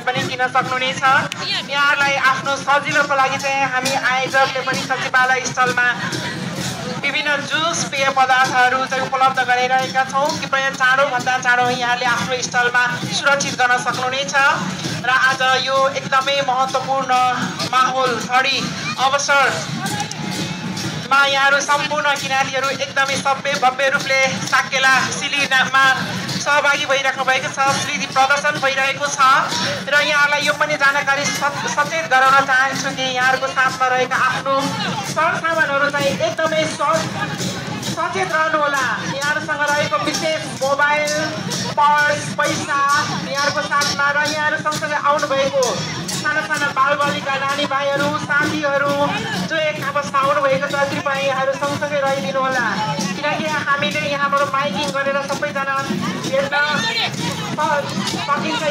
पनि किन सक्नुहुनेछ। यहाँहरूलाई आफ्नो सजिलोको लागि चाहिँ हामी आयोजकले पनि सचिवालय स्थलमा विभिन्न जुस पेय पदार्थहरू चाहिँ उपलब्ध गराइरहेका छौँ। कृपया चाँडोभन्दा चाँडो यहाँले आफ्नो स्टलमा सुरक्षित गर्न सक्नुहुनेछ। र आज यो एकदमै महत्त्वपूर्ण माहौल घडी अवसरमा यहाँहरू सम्पूर्ण किराँतीहरू एकदमै सभ्य भव्य रूपले साकेला सिलिमा सहभागी भइराख्नु भएको छ। स्मृति प्रदर्शन भइरहेको छ र यहाँलाई यो पनि जानकारी सचेत गराउन चाहन्छु कि यहाँहरूको साथमा रहेका आफ्नो सरसामानहरू चाहिँ एकदमै सचेत रहनुहोला। यहाँहरूसँग रहेको विशेष मोबाइल पर्स पैसा यहाँहरूको साथमा र यहाँहरू सँगसँगै आउनुभएको साना साना बालबालिका नानी भाइहरू साथीहरू जो एक अवस्था आउनुभएको छ कृपया यहाँहरू सँगसँगै रहिदिनु होला। किनकि हामीले यहाँबाट माइकिङ गरेर सबैजना हेर्न सकिन्छ।